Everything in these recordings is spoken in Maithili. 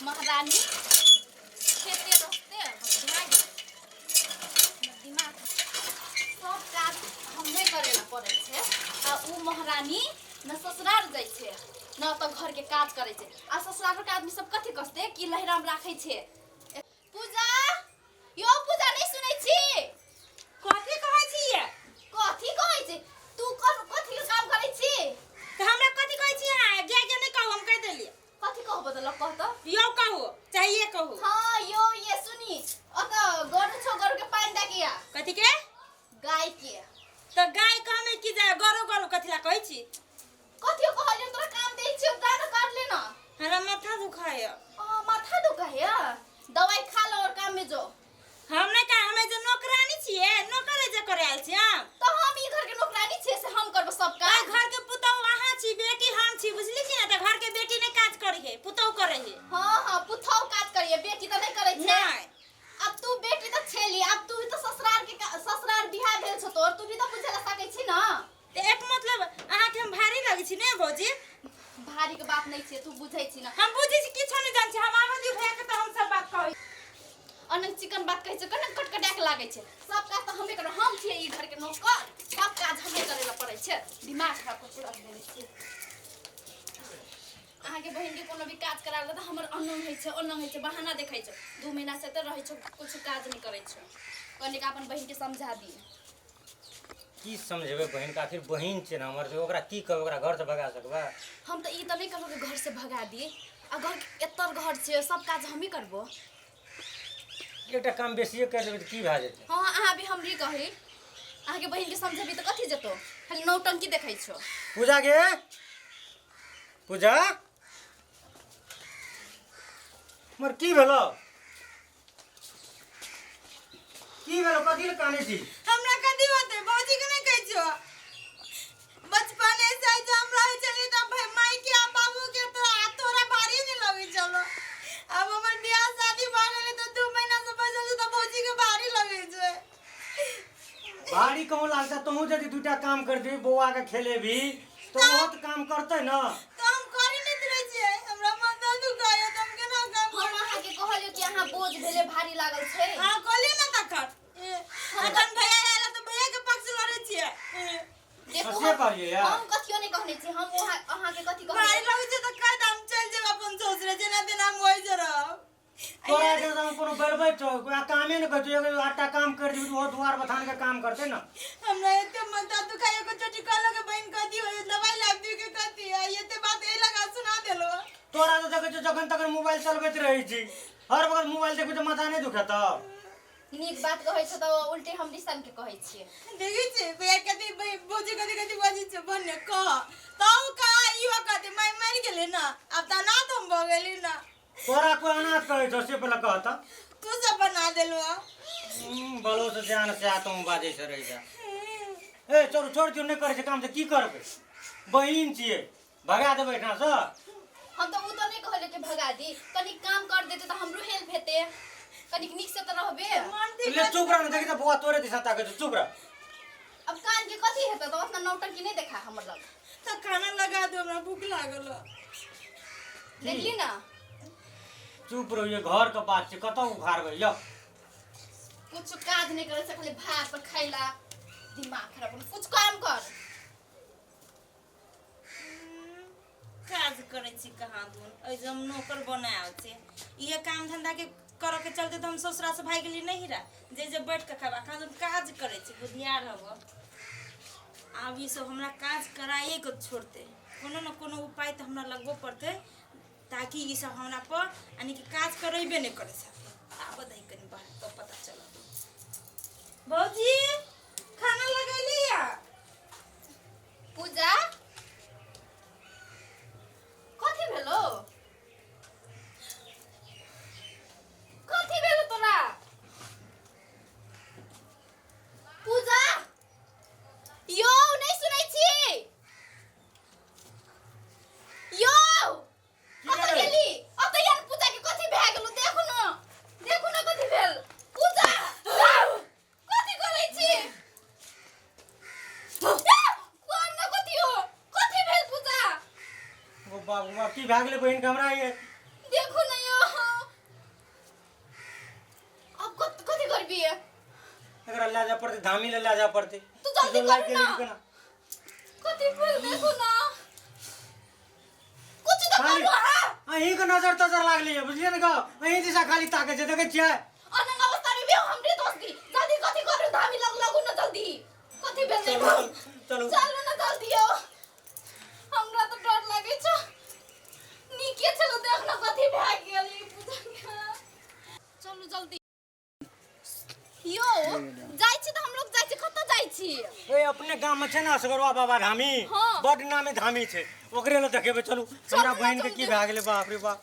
महारानी खेते रहते बस भए गेल। हमर दिमाग सब काज हमरे करे ला पड़ै छै आ उ महारानी न ससुराल जाइ छै न तऽ घरके काज करै छै आ ससुरालके आदमी सब कथी कसतै कि लहिराम राखै छै। पूजा यो पूजा नहीं सुनै छी? कथी कहै छियै? कथी कहै छी तू? कथी के काम करै छी? तऽ हमरा कथी कहै छी अहाँ? गे गे नहि कहू, हम कहि देलियै। कथी कहबो तऽ लग कह तऽ। यौ कहू चाहे ये कहू। हाँ यो ये सुनी, अत गरु छौ, गरु के पानि दे के आ। कथी के? गाय के। तऽ गाय कहमे कि जाय गरु गरु कथी ला कहै छी? कथियो कहलियै तोरा काम दै छियौ जा न कर ले न। हमरा माथा दुखाय। आ माथा दुखाय? दवाई खा लो और काम में जो। हम नहि का, हमे जे नौकरानी छियै, नौकर जे करे आयल छियै हम। तो हम ई घर के नौकरानी छियै से हम करबो सब काम। घर के पुतहु अहाँ छी, बेटी हम छी, बुझली छी ना? तऽ घर के बेटी नहि काज करे है, पुतहु करे है। हाँ हाँ पुतहु काज करिए, बेटी तऽ नहि करै छै। नहि। अब तू बेटी तऽ छेली, अब तू भी तऽ ससुराल के ससुराल बियाह भेल छौ तोर, तू भी तऽ बुझे ला सकै छी ना। तऽ एक मतलब अहाँके हम भारी लगै छी ने भौजी? भारी के बात नहीं छै, तू बुझै छी ना। हम बुझै छी, किछो नहि जान छी हम। आबऽ दियौ भैया के तऽ हम सब बात कहै। अनंग चिकन बात कहै छै, कने कटकटा के लागै छै। सब काज तऽ हमे करब, हम छियै ई घर के नौकर, सब काज हमे करे ला पड़ै छै। दिमाग खराब कऽ के रख देने छियै। अहाँके बहिन के कोनो भी काज करा तऽ हमर अनंग होइ छै, ओनंग होइ छै, बहाना देखै छै। 2 महीना से तऽ रहै छौ, कुछ काज नहि करै छौ। कनिक अपन बहिन के समझा दिए। की समझेबै बहिनके? आखिर बहिन छै ने हमर, से ओकरा की कहबै? ओकरा घरसँ भगा सकबै? हम तऽ ई तऽ नहि कहलहुँ कि घरसँ भगा दिए। आ घर एतर घर छै, सब काज हमही करबो। एकटा काम बेसिए करि देबै तऽ की भए जेतै? हाँ अहाँ भी हमरी कही, अहाँके बहिनके समझेबी तऽ कथी जेतौ? खाली नौटंकी देखै छौ। पूजा गे, पूजा मर की भेलो? की भेलो? कथी लए कानै छी? हमरा कथी होतै? भौजी के नहि कहै छियौ, बचपने से जे हम रहै छलियै तऽ भाई माय के आ बाबू के तोरा तोरा भारी नहि लगै छलो। आब हमर बियाह शादी भऽ गेलै तऽ 2 महीना से बैसल छी तऽ भौजी के भारी लगै छै। भारी कहूँ लागतै? तोहूँ यदि दूटा काम कर देबी, बौआ के खेलेबी तऽ ओहो तऽ काम करतै ने। तऽ हम करी नहि रहै छियै, हमरा माथा दुखाइए तऽ हम केना काम हम करबै? अहाँके कहलियै कि अहाँ बोझ भेलै, भारी लागल छै। अहाँ कहलियै ने तखन। अखन भैया आयल तऽ भैया के पक्ष लड़ै छियै। देखू से कहलियै यार। हम कथियो नहि कहने छी। हम अहाँके कथी भारी कहलियै? लगै छै तऽ कहि दे, हम चलि जेबै अपन ससुरे, जेना तेना हम ओहि जे रहब। तोरा के हम कोनो बलबै छौ? कोई कामे ने करै छौ। एगो आटा काम कर देबी तऽ ओहो दुआर बथान के काम करतै ने। हमरा एते माथा दुखाइए के चोटी कहलो के बहिन कथी होय, दवाई लाब दियो के कथी, आ एते बात एहि लगा सुना देलो। तोरा तऽ देखै छौ जखन तखन मोबाइल चलबैत रहै छी, हर वक्त मोबाइल देखबै तऽ माथा नहि दुखेतौ? नीक बात कहै छै तऽ उल्टे हम दिसन के कहै छियै। देखै छी भैया कथी, भौजी कथी कथी बजै छै। भन्ने कह तौ कह, इहो कथी माय मरि गेलै ना, आब तऽ अनाथ हम भऽ गेली ना। तोरा कोई अनाथ कहै छौ से पहिले कह तऽ। तू सब बना देलहो। बलो से जान से आ तू बाजै छै रहि जा। ए चलू छोड़ दियौ, नहि करै छै काम तऽ की करबै? बहिन छियै, भगा देबै एहिठामसँ? हम तऽ उ तऽ नहि कहलियै कि भगा दी, कनिक काम कर देतै तऽ हमरो हेल्प हेतै, कनिक नीक से तऽ रहबे। ले चुप रह ने, देखी तऽ बौआ तोरे दिशा ताकै छौ, चुप रह। अब कान के कथी हेतै तऽ ओतना नौटंकी नहि देखा हमर लग। तऽ खाना लगा दो, हमरा भूख लागल है। देखली ना। चुप रहिए, घर के बात छै, कतऽ उखाड़बै यौ? कुछ काज नहि करै छै, खाली भात पर खैला, दिमाग खराब। कुछ काम कर। काज करै छी कहाँ दून, एहि जे हम नौकर बनायल छी। इहे काम धंधा के करऽ के चलते तऽ हम ससुरा से भागि गेली नहिरा, जे जे बैठ कऽ खेबा। कहाँ दून काज करै छी, बुधियार हब। आब ई सब हमरा काज कराइए के छोड़तै। कोनो ने कोनो उपाय तऽ हमरा लगबऽ पड़तै ताकि ई सब हमरा पर यानी कि काज करेबे नहि करै छै। आबऽ दही कनि बाहर तऽ पता चलत। भौजी खाना लगैली या? पूजा कथी भेलो? कथी भेलो तोरा? पूजा यौ नहि सुनै छी यौ? की कतऽ भेलै? गेली? अतऽ यार पूजा के कथी भए गेलो? देखू न, देखू न कथी भेल। पूजा कथी करै छी? कोन न कथी हो, कथी भेल पूजा? ओ बाबू बाप, की भए गेलै बहिन के हमरा ये? देखू न यौ। एकरा लए जाय पड़तै, धामी लए लए जाय पड़तै। तू जल्दी लागि करू गेलै ना। केना? कथी भेल देखू ना, कुछ तो खाली करू अहाँ। अहीँके नजर तजर लागलै यऽ, बुझलियै ने गौ? अहीं दिशा खाली ताकै छै, देखै छियै? अनंग अवस्था में भी हमरे दोष दी। जल्दी कथी करू, धामी लग लगू ना जल्दी। कथी भेल चलू, देखू। चलू। चलू ना जल्दी यौ, हमरा तऽ डर लागै छै। नीके छलो, देख ना कथी भए गेल ई पूजा के। चलू जल्दी यौ, जाइ छी तऽ हमलोग जाइ छी। कतऽ जाइ छी? ए अपने गाम में छै ने असगरवा बाबा धामी। हाँ। बड नामे धामी छै, ओकरे लए देखेबै। चलू, हमरा ना, बहिन के की जल्दी। भए गेलै, बाप रे बाप।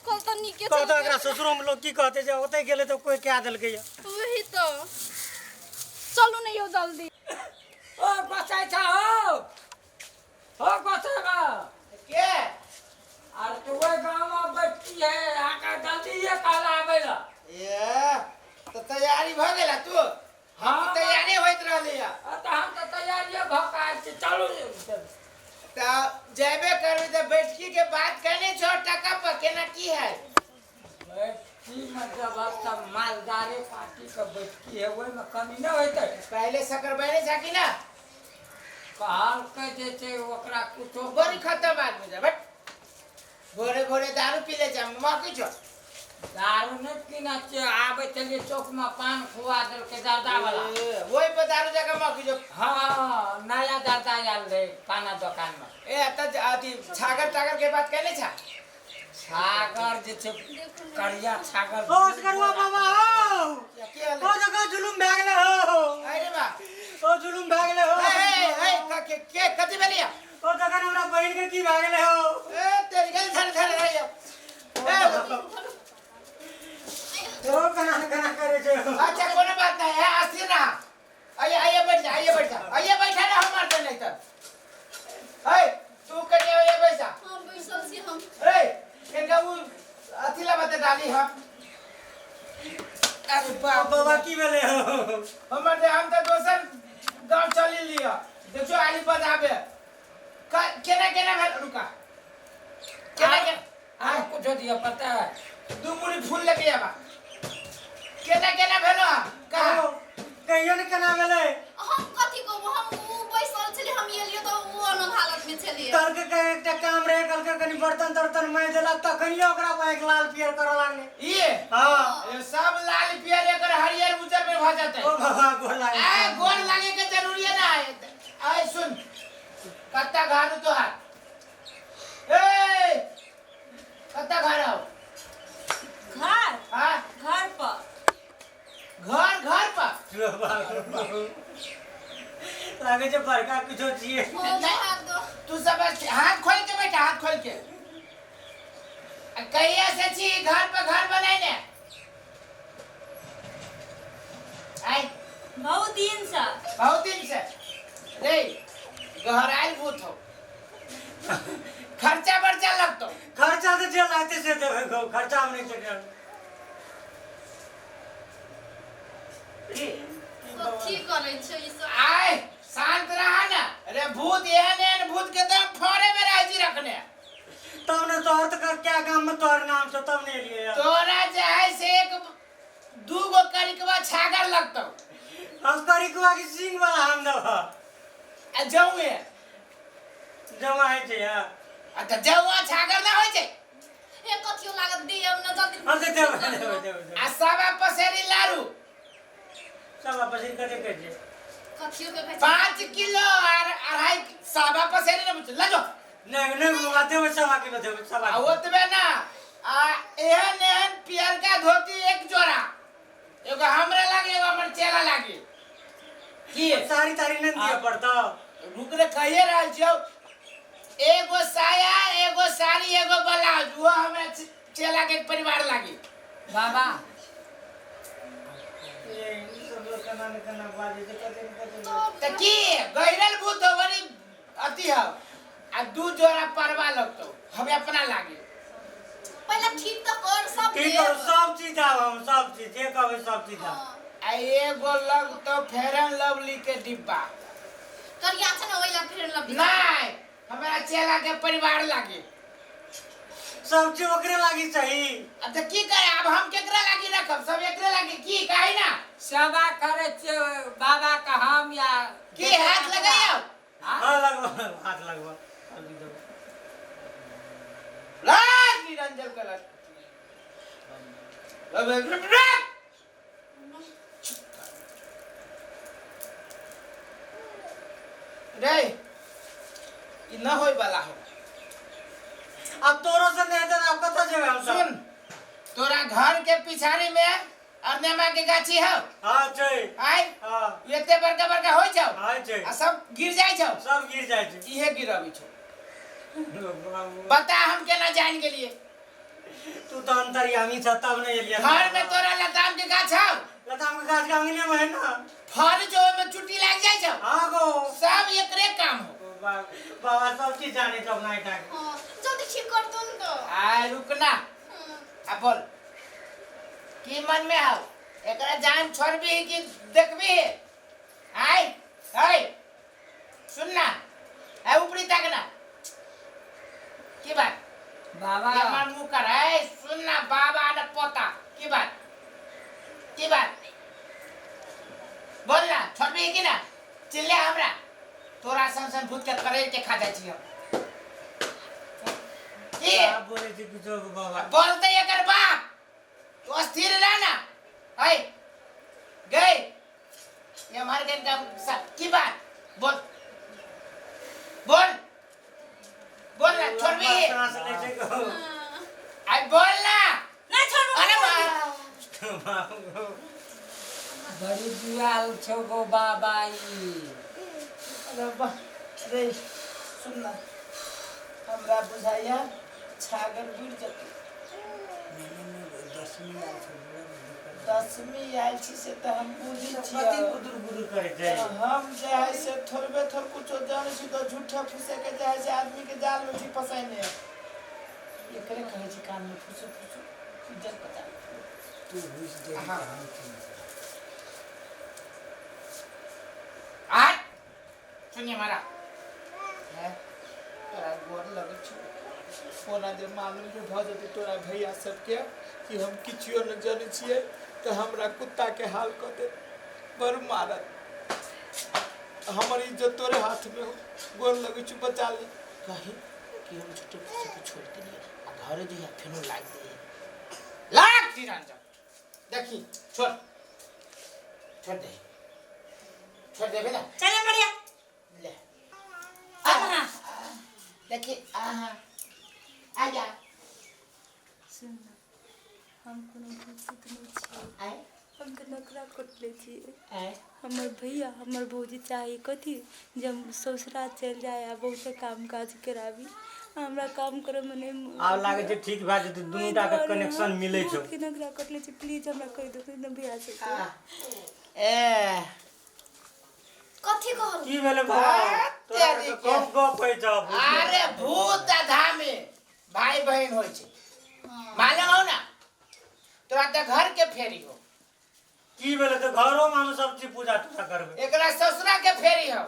कल तऽ नीके कहतौ छलो। एकरा ससुरो में लोग की कहते जे ओतै गेलै तऽ कोई कए देलकै यऽ। वही तऽ, चलू ने यौ जल्दी। ओ गोसाइ छा हो, हो गोसाइ। के? अरे तो ओहि गाँव में बैठती है आके, जल्दी ये कहला आबै ला। ए तऽ तैयारी भऽ गेला तू? हम हाँ। तैयारी होइत रहली है। तऽ हम तऽ तैयारिये भऽ के आयल छी, चलू। तऽ जेबे करबी तऽ बैठकी के बात कहने छौ टका पर केना की है? बैठकी मतलब अब सब मालदारे पार्टी के बैठकी है, ओहिमे कमी नहि होइतै। पहले सकरबैने छा कि ना? कहलकै जे छै ओकरा कुछो। बड़ी खतम आदमी छै बट, भोरे भोरे दारू पी ले छै, मौकी छौ। दारू नहि पीना छियै, आबै छलियै चौकमे पान खुआ देलकै जर्दा वाला। ए, ओहि पर दारू जगह मौकी छौ? हँ, नया जर्दा आयल रहै पाना दोकानमे। ए तऽ अथी छागर तागर के बात कहने छा? छागर जे छै करिया छागर। ओ असगरवा बाबा हो। की होलै? ओ जगह जुलुम भए गेलै हो। अरे बा। ओ जुलुम भए गेलै हो। ए ए ए के के कथी भेलिया? ओ जगह हमरा बहिन के की भए गेलै हो? ए तेरी गेल, धर धर धर ए। ओ केना केना करै छै हो? अच्छा, कोनो बात नहीं है, अस्थिर रहा। आइए आइए, बैठ जा, आइए बैठ जा, आइए बैठा रहा, हम मारते नहीं तर। ए तू करिए, आइए बैठ जा। हम बैसल छी हम। ए इनका वो अथी ला बता डाली हम। अरे ओ बाप। बाबा, की भेलै हो? हमर दे, हम तो दोसर गांव चली लिया, देखो आली बजाबे केना केना भेल, रुका, केना केना। आ कुछो दिअ पता है। दू मुड़ी फूल लेके आबा। केना केना भेलो कहा? कहियो ने केना भेलै। हम कथी कहबो, हम उ बैसल छलियै, हम एलियै तऽ उ अनंग हालत में छलियै। कहलकै के एकटा काम रहे, कहलकै कनि बर्तन तर्तन माजि देलक, तखनियो ओकरा आँखि लाल पियर करऽ लागलै। ये? हाँ। ये सब लाल पियर एकर हरियर उजर में भ जाते। ओ बाबा, गोर लागै। ए गोर लागे के जरूरी है ना। आय सुन, कत्ता घर तोहार? ए कत्ता घर हो? घर? हाँ। घर पर। घर घर पर? लागै छै बड़का कुछो छियै। ओ बाहर दो। तू सब हाथ खोल के बैठा, हाथ खोल के। आ कहिया से छी घर पर घर बनाइने आय? बहुत दिन से। बहुत दिन से रे गहराइल भूत हो, खर्चा बर्चा लगतो। खर्चा तऽ जे लागतै से देबै गौ, खर्चा हम नहि छै। कथी करै छै ई सब? आय शांत रहा ना रे, भूत एहन एहन भूत के तो फोड़े में राजी रखने। तब ने तोहर तऽ क्या गाम में तोहर नाम छौ, तब ने एलियै यऽ। तोरा जे है से एक दू गो करिकवा छागर लगतो। हम करिकवा के सिंग वाला हम देबह। आ जौए। जमा होइ छै यहाँ। आ तऽ जौआ छागर ना होइ छै। हे कथियो लागत दियौ न जल्दी। हम तऽ देबै देबै देबै देबै। आ सवा पसेरी लारू। सब आपस में कते कहै छै? कथियो के कहै छै? 5 किलो आर अढ़ाई सवा पसेरी ना बुझ लजो। नहि नहि बाबा, देबै 1.25 किलो देबै, सवा आ किलो। ओतबे ना, आ एहन एहन पियरका धोती एक जोड़ा, एगो हमरा लागी, एगो हमर चेला लागी की। साड़ी ताड़ी नहि दिअ पड़तौ? रुक रे, कहिए रहल छियौ। एगो साया, एगो साड़ी, एगो ब्लाउज, वो हमरा चेला के परिवार लागी। बाबा। ये ई सब लोग केना ने केना बाजै छै, कते ने कते। तऽ की गहिरल भूत हो, बड़ी अथी हो। आ दू जोड़ा परवा लगतौ हमे अपना लागी। पहिले ठीक तऽ कर सब। की देब। करू, सब चीज आब हम, सब चीज जे कहबै सब चीज आब। हाँ। आ एगो लगतौ फेरन लवली के डिब्बा। करिया छै ने, ओहि ला फेर लबली। नहीं, हमरा चेला के परिवार लागी। सब चीज ओकरे लागी चाही। अब तऽ की करे, आब हम केकरा लागी रखब? सब एकरे लागी की काहे ना सेवा करै छियै बाबा के हम या की हाथ लगाइयो? हाँ? हाँ लगवा, हाथ लगवा। हल्दी दो। लाग निरंजन कलर। रे ई न होय वाला हो। अब तोरो से नहीं हेतै तऽ आब कतऽ जेबै हम सब? सुन, तोरा घर के पिछाड़ी में अरनेमा के गाछी हौ? हाँ छै। आय? हाँ। एते बड़का बड़का होइ छौ? हाँ छै। आ सब गिर जाइ छौ? सब गिर जाइ छै। इहे गिरबै छौ। बता हम केना जान गेलियै? तू तऽ अंतर्यामी छ तब नहि एलियै। घर में तोरा लताम के गाछ हौ? लताम के गाछ के अंगने में है ना। फल जो ओहिमे चुट्टी लागि जाइ छौ? हाँ गो। सब एकरे काम हो। बाबा सब चीज जाने छौ अपना एहिठाम। हाँ, जल्दी ठीक कर दो न तो। आ रुकना। हाँ। आ बोल की मन में हौ? एकरा जान छोड़बी कि देखबी? आय आय सुन ना, आय ऊपरी ताकना की बात? बाबा ये मन मुँह कर है, सुन ना बाबा ने पोता की बात? की बात बोल ना, छोड़बी कि ना? चिल्ले हमरा तोरा सन सन भूत के करेल के खा जाइ छी हम। की का बोले छी कुछो गो बाबा? बोलते एकर बाप, तू स्थिर रह ना। ऐ गए ये हमारे के इनका की बात? बोल बोल बोल ना, छोड़बी? सांस लै छै गो। हाँ। आई बोल ना। नहीं छोड़ू। अरे बा बाबू गो। बड़ी जुआल छौ गो बाबा ई। अरे बा रे सुन ना, हमरा बुझाइया छागर गिर जतै। दसमी आयल छौ, बड़ा दिक्कत। दसमी आयल छी से तऽ हम बुझै कथी छियै। गुदुर गुदुर करै छै? हम जे है से थोड़बे थोड़ कुछो जानै छी तऽ झूठे फूसे के जे है से आदमी के जाल में छी फसैने। एकरे कहै छी कान में फूसू फूसू इज्जत बचा। तू घुसि देबही हाँ। तऽ हम की? आय सुनिए मारा है, तोरा गोर लगै छौ। कोना जे मालूम जे भऽ जेतै तोरा भैया सबके कि हम किछुओ नहि जनै छियै तऽ हमरा कुत्ता के हाल कऽ देत, बड़ मारत। हमर इज्जत तोरे हाथ में हो, गोर लगै छौ, बचा ले। कही कि हम छोटे फूसे के छोड़ देलियै आ घरे जइया फेनो लागि दियै। लाग निरंजन देखी, छोड़ छोड़ दे, छोड़ देबे ना? चले मरिया। ले। चल हाँ। देखी, आहा आ जा। सुन ना, हम कोनो भूत सूत नहीं छियै। आय? हम तऽ नखरा कटले छियै। आय? हमर भैया हमर भौजी चाही कथी जे हम ससुरा चलि जाय आ बहुते काम काज कराबी। हमरा काम करैमे नहि मोन। आब लागै छै ठीक भए जेतै, दुनू टा के कनेक्शन मिलै छौ। भूतके नखरा कटले छी, प्लीज हमरा कहि दो ने भैया सबके। ए कथी कहल? की भेलै बाबा? तोरा तेरी तऽ के। कम गप होइ छौ। अरे भूत आधा में भाई बहन होइ छै। हाँ। मालूम हो ना, तोरा तऽ घर के फेरी हो। की भेलै तऽ घरो में हम सब चीज पूजा तूजा करबै। एकरा ससुरा के फेरी हो।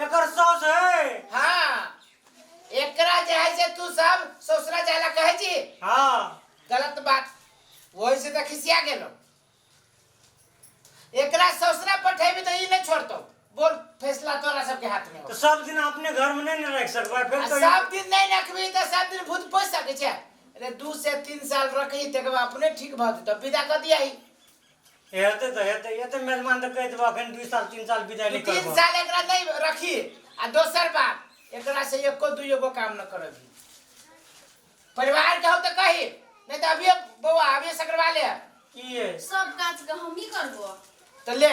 एकर साउस है। हाँ, एकरा जे है से तू सब ससुरा जाला कहै छी? हाँ। गलत बात, वही से तऽ खिसिया गेलो। एकरा ससुरा पठेबी तऽ ई नहि छोड़तौ। बोल, फैसला तोरा सबके हाथ में हो। तऽ सब दिन अपने घर में नहीं ने रख सकबै फेर आ तो। सब दिन नहीं रखबी तऽ सब दिन भूत पोसि सकै छै? अरे 2 से 3 साल रखही, तकर बाद अपने ठीक भऽ जेतौ, विदा कऽ दियाही। हेतै तऽ हेतै, एते मेजबान तऽ कहि देबो अखन 2 साल 3 साल विदाई दू नहि 3 करबो। साल एकरा नहीं रखी आ दोसर बात, एकरा से एको दुइयो गो काम न करबी। परिवार के हो तऽ कही, नहीं तऽ अभिये बौआ अभिये सकरवा ले। की है? सब काज के हम ही करबो। तऽ ले,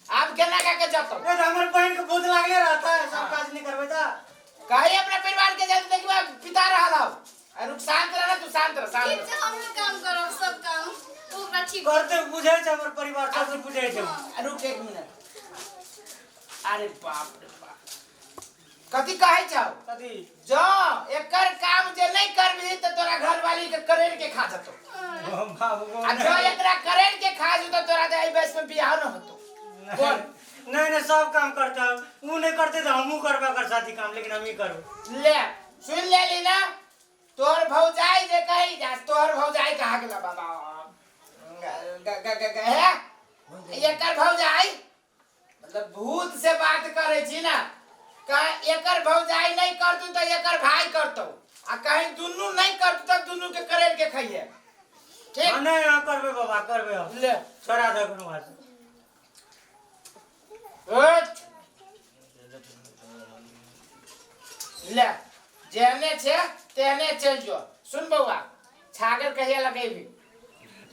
आब केना कऽ के जतौ? ए तऽ हमर बहिन के भूत लागले रहता है, सब काज नहीं करबै तऽ। कही अपना परिवार के जल्दी, देखबा पिता रहल हौ। आ रुक, शांत रह ना तू, शांत रह, शांत ठीक रह। छै, हम ही काम करब सब काम, तू ओकरा ठीक करते बुझै छै हमर परिवार, सब चीज बुझै छै। आ रुक एक मिनट। अरे बाप रे बाप, कथी कहै छौ? कथी? जँ एकर काम जे नहीं करबही तऽ तोरा घरवाली के करेल के खा जतौ। बाबू गो। आ जँ एकरा करेल के खा जतौ तोरा तऽ एहि बयस में बियाह न होतौ। बोल। नहीं नहीं, सब काम करता, ऊ नहीं करते तो हमहू करबै एकर साथी काम, लेकिन हमही करबै। ले सुन लेली ना, तोहर भौजाई जे कही जा तोहर भौजाई कहा गेला बाबा ग ग ग ग हे एकर भौजाई मतलब भूत से बात करे छी ना कह एकर भौजाई नहीं करतू तो एकर भाई करतो आ कहीं दुनू नहीं करतू तो दुनू के करेल के खइहे ठीक। हाँ, नहीं हाँ करबे बाबा करबे हम। ले छोड़ा दे कोनो बात। उठ ले जेहने छे तेहने चल जो। सुन बउआ छागर कहिया लगेबी?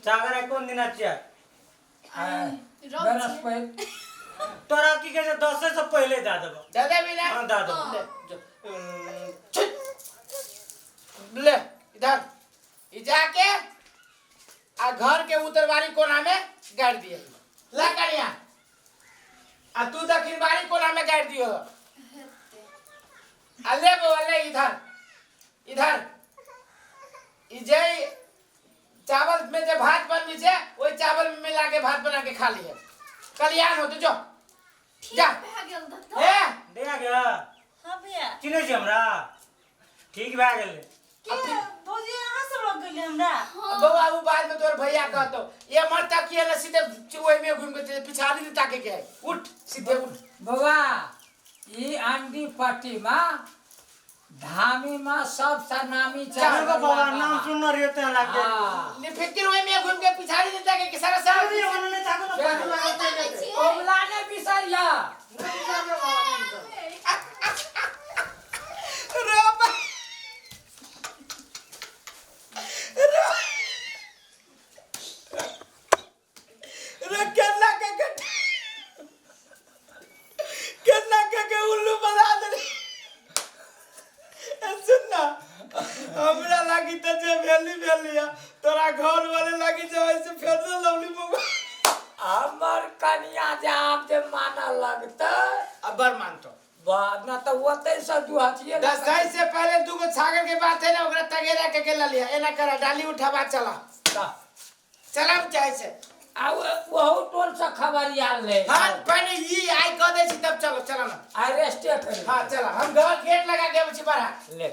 छागर आइ कोन दिना छियै? बृहस्पति। तोरा की कहै छै 10 से पहिले दए देबो। दे देबी ना? हाँ दए देबो। ले जो ले इधर ई जाके आ घर के उत्तरवारी कोना में गाड़ दिए। ले कनिया आ तू दक्षिणवारी कोना में गाड़ दियो। आ ले बउआ ले इधर इधर ई जे चावल में जे भात बनबी छे ओहि चावल में मिला के भात बना के खा लिए। कल्याण हो तू जो जा। भए गेल दादा। ए दे गया। हां भैया चिन्है छी हमरा? ठीक भए गेलै। के भौजी अहाँ सब लग गेलियै हमरा? बउआ उ बाद में तोर भैया कहतो ये मर तकिए ना सीधे ओहि में घूम के पिछाड़ी नहीं ताके के है। उठ सीधे उठ। बउआ ई आंडी पार्टी में धामी में सब सनामी चल बाबा नाम सुनने रहियो ते लागे। हां ने फिक्र ओहि में घूम के पिछाड़ी नहीं ताके के सारा सारा अरे ओने नहीं ताको ना पाछू लागत। ओबला ने बिसरिया। रे केना के केना के उल्लू बना देली। सुन ना हमरा लागी त जे भेली भेली तोरा घर वाले लागी जे वैसे फेर से लवली बउआ। हमर कनिया जे आब जे माना लगतै अब बर मानतो ना तो ओतै से दुहतिए। दसई से पहले दूगो छागर के बात है ना ओकरा तगेरा के गेला लिया एना करा डाली उठावा चला चला चाहे से आ वहु टोल से खबर आयल रहे। हां पहले ई आई कह दे छी तब चलो चला ना अरेस्टे करी। हां चला हम घर गेट लगा के आबै छी बाहर। ले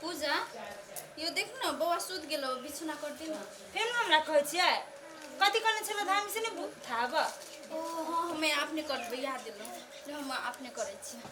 पूजा यो देख न बौआ सुत गेलो बिछौना कर दे न। फेर हमरा कहै छियै कथि कहने छलै धामी से ने थाह बा। ओ हाँ हमे अपने करबै याद दिलो ले हम अपने करै छियै।